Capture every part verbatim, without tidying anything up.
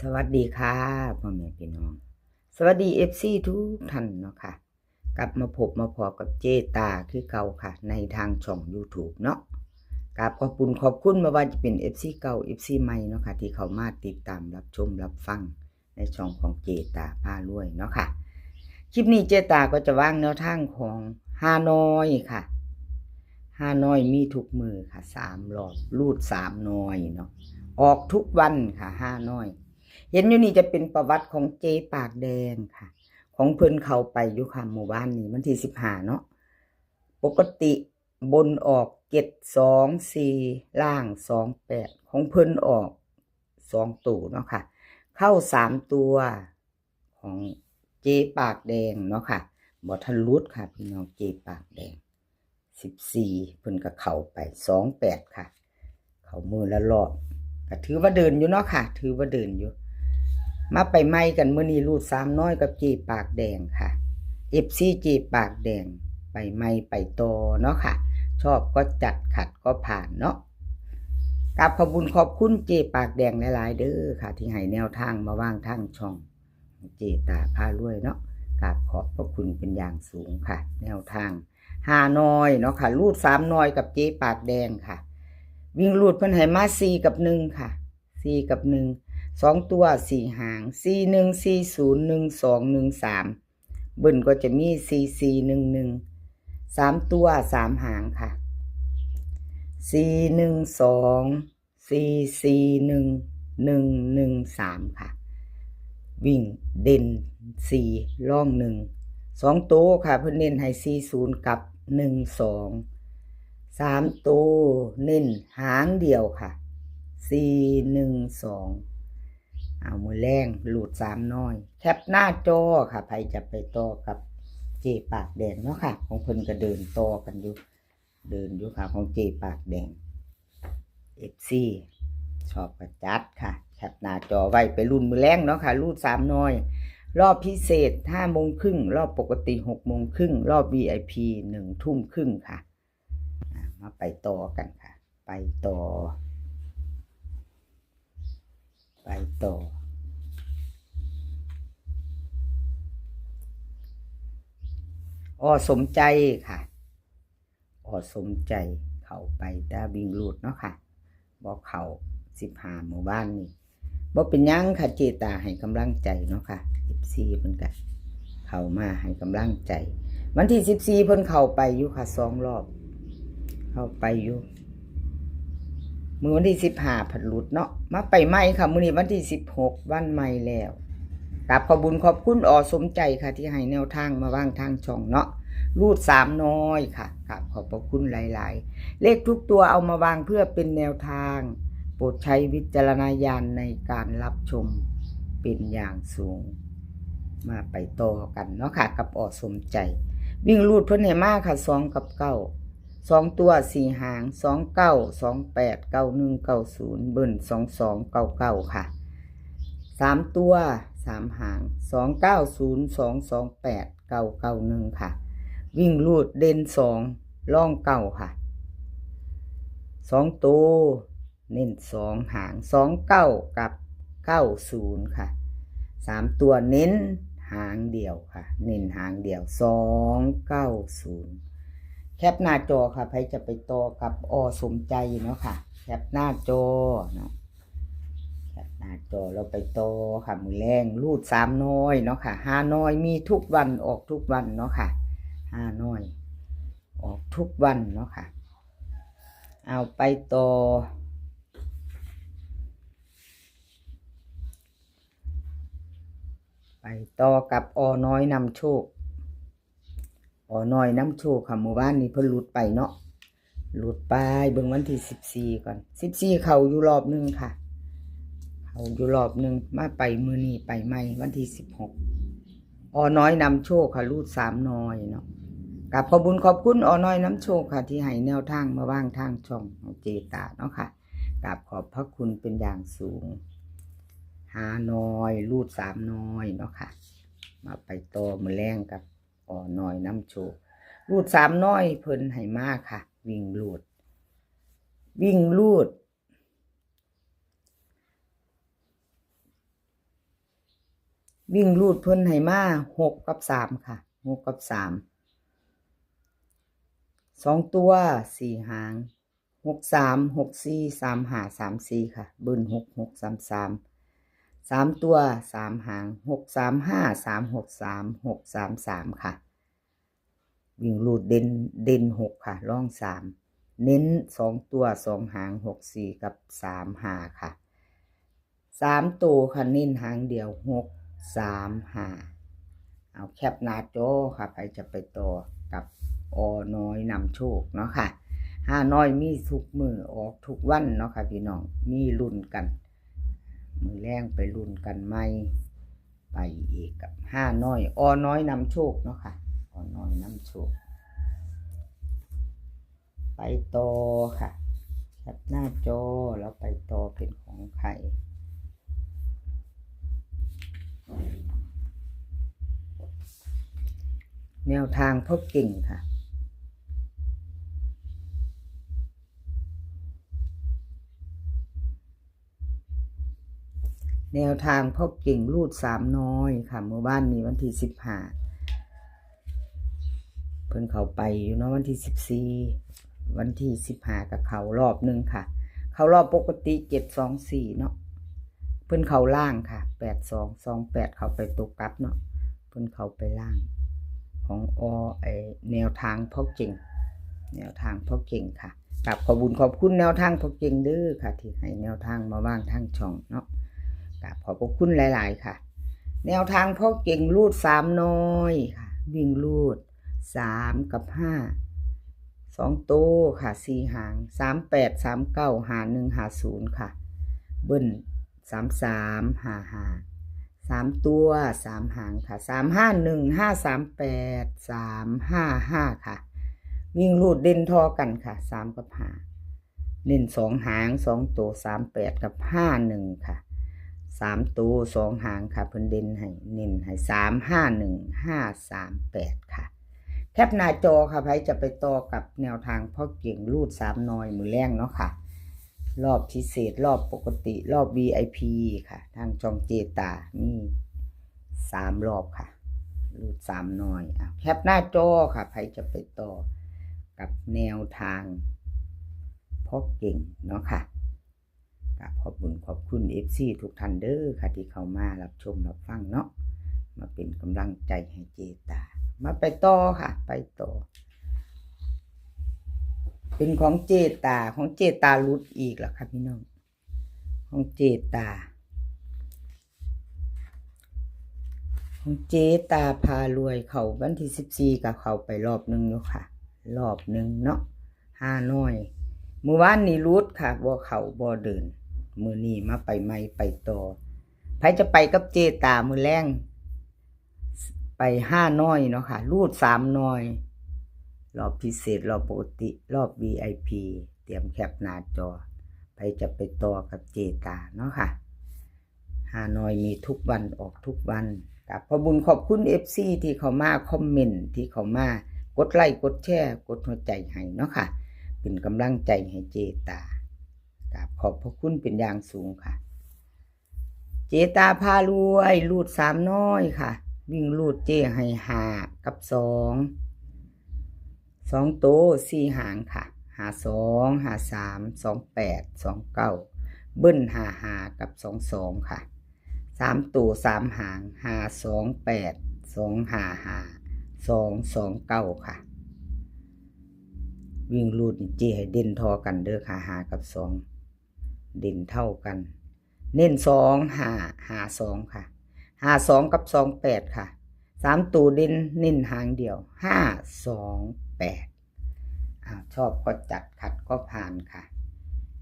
สวัสดีค่ะ พ่อแม่พี่น้อง สวัสดี เอฟซี ทุกท่านเนาะค่ะ กลับมาพบมาพอกับเจตาคือเก่าค่ะ ในทางช่อง YouTube เนาะ กราบขอบคุณขอบคุณ บ่ว่าจะเป็น เอฟซี เก่า เอฟซี ใหม่เนาะค่ะ ที่เข้ามาติดตามรับชมรับฟังในช่องของเจตาพารวยเนาะค่ะ คลิปนี้เจตาก็จะวางแนวทางของฮานอยค่ะ ฮานอยมีทุกมื้อค่ะ สามรอบ รูดสามหน่วยเนาะ ออกทุกวันค่ะ ฮานอย เห็นอยู่นี่จะเป็นประวัติของเจปากแดงค่ะ ของเพิ่นเข้าไปอยู่ค่ะ หมู่บ้านนี้วันที่สิบห้าเนาะ ปกติบนออก เจ็ดสองสี่ ล่าง สองแปด ของเพิ่นออกสองตัวเนาะค่ะ เข้าสามตัวของเจปากแดงเนาะค่ะ บ่ทันหลุดค่ะ พี่น้อง เจปากแดง สิบสี่ เพิ่นก็เข้าไป สองแปด ค่ะ เข้ามื้อละรอบ ก็ถือว่าเดินอยู่เนาะค่ะ ถือว่าเดินอยู่ มาไปใหม่กันมื้อนี้ รูดสามหน่วยกับเจปากแดงค่ะ เอฟซี เจปากแดง ไปใหม่ไปต่อเนาะค่ะ ชอบก็จัด ขัดก็ผ่านเนาะ กราบขอบคุณขอบคุณเจปากแดงหลายๆเด้อค่ะ ที่ให้แนวทางมาวางทางช่องเจตาพารวยเนาะ กราบขอบพระคุณเป็นอย่างสูงค่ะ แนวทางฮานอยเนาะค่ะ รูดสามหน่วยกับเจปากแดงค่ะ วิ่งรูดเพิ่นให้มา สี่ กับ หนึ่ง ค่ะ สี่ กับ หนึ่ง สองตัว สี่ หาง สี่ หนึ่ง สี่ ศูนย์ หนึ่ง สอง หนึ่ง สาม เบิ้ลก็จะมี สี่ สี่ หนึ่ง หนึ่ง สามตัว สาม หางค่ะ สี่ หนึ่ง สอง สี่ สี่ หนึ่ง หนึ่ง หนึ่ง สาม ค่ะ วิ่งเด่น สี่ รอง หนึ่ง สองตัวค่ะ เพิ่นเน้นให้ สี่ ศูนย์ กับ หนึ่ง สอง สามตัวเน้นหางเดียวค่ะ สี่ หนึ่ง สอง เอามื้อแลงรูดสามหน่วย แคปหน้าจอค่ะ ไผจะไปต่อกับเจปากแดงเนาะค่ะ ของเพิ่นก็เดินต่อกันอยู่ เดินอยู่ค่ะ ของเจปากแดง เอฟซี ชอบก็จัดค่ะ แคปหน้าจอไว้ไปลุ้นมื้อแลงเนาะค่ะ รูดสามหน่วย รอบพิเศษ ห้าโมงครึ่ง รอบปกติ หกโมงครึ่ง รอบ วี ไอ พี หนึ่งทุ่มครึ่งค่ะ อ่ะ มาไปต่อกันค่ะ ไปต่อ ไปต่อ อ.สมใจค่ะ อ.สมใจ เข้าไปแต่วิ่งรูดเนาะค่ะ บ่เข้า สิบห้า มื้อวานนี้ บ่เป็นหยังค่ะ เจตาให้กำลังใจเนาะค่ะ เอฟซี เพิ่นก็เข้ามาให้กำลังใจ วันที่สิบสี่ เพิ่นเข้าไปอยู่ค่ะ สองรอบ เข้าไปอยู่ มื้อวันที่สิบห้า ผัดหลุดเนาะ มาไปใหม่ค่ะ มื้อนี้วันที่สิบหก วันใหม่แล้ว กราบขอบบุญขอบคุณ อ.สมใจค่ะ ที่ให้แนวทางมาวางทางช่องเนาะ รูดสามหน่วยค่ะ กราบขอบพระคุณหลายๆ เลขทุกตัวเอามาวางเพื่อเป็นแนวทาง โปรดใช้วิจารณญาณในการรับชมเป็นอย่างสูง มาไปต่อกันเนาะค่ะ กับ อ.สมใจ วิ่งรูดเพิ่นให้มาค่ะ สอง กับ เก้า สองตัว สี่ หาง สองเก้า สองแปด เก้าหนึ่ง เก้าศูนย์ เบิ้ล สองสอง เก้าเก้า ค่ะ สามตัว สาม หาง สองเก้าศูนย์ สองสองแปด เก้าเก้าหนึ่ง ค่ะ วิ่งรูดเด่น สอง รอง เก้า ค่ะ สองตัว เน้น สอง หาง สองเก้า กับ เก้าศูนย์ ค่ะ สามตัวเน้นหางเดียวค่ะ เน้นหางเดียว สองเก้าศูนย์ แคปหน้าจอค่ะ ไผจะไปต่อกับ อ.สมใจเนาะค่ะ แคปหน้าจอเนาะ แคปหน้าจอ เราไปต่อค่ะ มื้อแลงรูดสามหน่วยเนาะค่ะ ฮานอยมีทุกวัน ออกทุกวันเนาะค่ะ ฮานอย ออกทุกวันเนาะค่ะ เอาไปต่อ ไปต่อกับ อ.น้อยนำโชค อ.น้อยนำโชคค่ะ มื้อวานนี้เพิ่นหลุดไปเนาะ หลุดไป เบิ่งวันที่สิบสี่ก่อน สิบสี่ เข้าอยู่รอบหนึ่งค่ะ เข้าอยู่รอบหนึ่ง มาไปมื้อนี้ไปใหม่วันที่สิบหก อ.น้อยนำโชคค่ะ รูดสามหน่วยเนาะ กราบขอบบุญขอบคุณ อ.น้อยนำโชคค่ะ ที่ให้แนวทางมาวางทางช่องของเจตาเนาะค่ะ กราบขอบพระคุณเป็นอย่างสูง ฮานอย รูดสามหน่วยเนาะค่ะ มาไปต่อมื้อแลงกับ อ.น้อยนำโชค รูดสามหน่วยเพิ่นให้มาค่ะ วิ่งรูด วิ่งรูด วิ่งรูดเพิ่นให้มาหกกับสามค่ะ หกกับสาม สองตัวสี่หาง หกสาม หกสี่ สามห้า สามสี่ ค่ะ เบิ้ล หกหก สามสาม สามตัวสามหาง หกสามห้า สามหกสาม หกสามสาม ค่ะ วิ่งรูดเด่น เด่นหกค่ะ รองสาม เน้นสองตัวสองหาง หกสี่ กับ สามห้า ค่ะ สามตัวค่ะ เน้นหางเดียว หกสามห้า เอาแคปหน้าจอค่ะ ใครจะไปต่อกับอน้อยนำโชคเนาะค่ะ ฮานอยมีทุกมื้อออกทุกวันเนาะค่ะพี่น้อง มีลุ้นกัน มื้อแลงไปลุ้นกันใหม่ ไปอีกกับฮานอย อน้อยนำโชคเนาะค่ะ อน้อยนำโชค ไปต่อค่ะ แคปหน้าจอแล้วไปต่อเป็นของใคร แนวทางพ่อเก่งค่ะ แนวทางพ่อเก่งรูดสามน้อยค่ะ เมื่อวานนี้วันที่สิบห้า เพิ่นเข้าไปอยู่เนาะ วันที่สิบสี่ วันที่สิบห้าก็เข้ารอบหนึ่งค่ะ เข้ารอบปกติ เจ็ดสองสี่ เนาะ เพิ่นเข้าล่างค่ะ แปดสอง สองแปด เข้าไปตกกลับเนาะ เพิ่นเข้าไปล่าง ของอไอแนวทางพ่อเก่ง แนวทางพ่อเก่งค่ะ กราบขอบบุญขอบคุณแนวทางพ่อเก่งเด้อค่ะ ที่ให้แนวทางมาวางทางช่องเนาะ กราบขอบพระคุณหลายๆค่ะ แนวทางพ่อเก่งรูดสามน้อยค่ะ วิ่งรูดสามกับห้า สองตัวค่ะ สี่หาง สามแปด สามเก้า ห้าหนึ่ง ห้าศูนย์ ค่ะ เบิ้ล สามสาม ห้าห้า สามตัวสามหางค่ะ สามห้าหนึ่ง ห้าสามแปด สามห้าห้า ค่ะ วิ่งรูดเด่นทอกันค่ะ สามกับห้า เน้นสองหาง สองตัว สามแปด กับ ห้าหนึ่ง ค่ะ สามตัวสองหางค่ะ เพิ่นเด่นให้ เน้นให้ สามห้าหนึ่ง ห้าสามแปด ค่ะ แคปหน้าจอค่ะ ใครจะไปต่อกับแนวทางพ่อเก่งรูดสามน้อยมื้อแลงเนาะค่ะ รอบพิเศษ รอบปกติ รอบ วีไอพี ค่ะ ทางช่องเจตา มีสามรอบค่ะ รูดสามน้อย อ่ะ แคปหน้าจอค่ะ ใครจะไปต่อกับแนวทางพ่อเก่งเนาะค่ะ กราบขอบบุญขอบคุณเอฟซีทุกท่านเด้อค่ะ ที่เข้ามารับชมรับฟังเนาะ มาเป็นกำลังใจให้เจตา มาไปต่อค่ะ ไปต่อ เป็นของเจตา ของเจตาหลุดอีกแล้วค่ะพี่น้อง ของเจตา ของเจตาพารวยเข้าวันที่สิบสี่ก็เข้าไปรอบหนึ่งอยู่ค่ะ รอบหนึ่งเนาะ ฮานอย มื้อวานนี้หลุดค่ะ บ่เข้าบ่เดิน มื้อนี้มาไปใหม่ไปต่อ ใครจะไปกับเจตามื้อแลง ไปฮานอยเนาะค่ะ รูดสามน้อย รอบพิเศษ รอบปกติ รอบ วีไอพี เตรียมแคปหน้าจอ ใครจะไปต่อกับเจตาเนาะค่ะ ฮานอยมีทุกวันออกทุกวัน กราบขอบบุญขอบคุณเอฟซีที่เข้ามากอมเมนต์ ที่เข้ามากดไลค์กดแชร์ กดหัวใจให้เนาะค่ะ เป็นกำลังใจให้เจตา กราบขอบพระคุณเป็นอย่างสูงค่ะ เจตาพารวย รูดสามน้อยค่ะ วิ่งรูดเจให้ห้ากับสอง สองตัวสี่หางค่ะ ห้าสอง ห้าสาม สองแปด สองเก้า เบิ้ล ห้าห้า กับ สองสอง ค่ะ สามตัวสามหาง ห้าสองแปด สองห้าห้า สองสองเก้า ค่ะ วิ่งรูดนี่เจให้เด่นทอกันเด้อค่ะ ห้ากับสอง เด่นเท่ากัน เน้นสองห้า ห้าสอง ค่ะ ห้าสอง กับ สองแปด ค่ะ สามตัวเด่นเน้นหางเดียว ห้าสองแปด อ่า ชอบก็จัด ขัดก็ผ่านค่ะ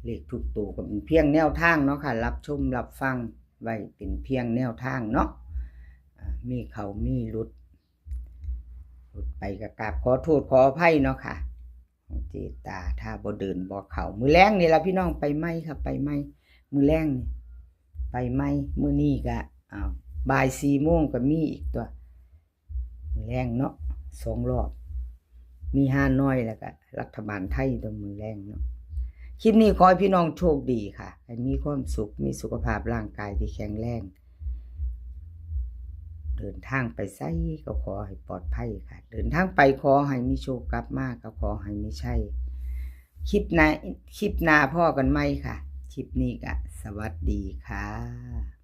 เลขทุกตัวก็เป็นเพียงแนวทางเนาะค่ะ รับชมรับฟังไว้เป็นเพียงแนวทางเนาะ อ่า มีเข้ามีหลุด หลุดไปก็กราบขอโทษขออภัยเนาะค่ะ ของเจตา ถ้าบ่เดินบ่เข้า มื้อแลงนี่ล่ะพี่น้อง ไปใหม่ค่ะ ไปใหม่ มื้อแลงนี่ ไปใหม่ มื้อนี้ก็ อ้าว บ่ายสี่โมงก็มีอีกตัว มื้อแลงเนาะ สองรอบ มีฮานอยแล้วก็รัฐบาลไทยตัวมื้อแลงเนาะ คลิปนี้ขอให้พี่น้องโชคดีค่ะ ให้มีความสุข มีสุขภาพร่างกายที่แข็งแรง เดินทางไปไสก็ขอให้ปลอดภัยค่ะ เดินทางไปขอให้มีโชค กลับมาก็ขอให้มีชัย คลิปหน้า คลิปหน้าพ้อกันใหม่ค่ะ คลิปนี้ก็สวัสดีค่ะ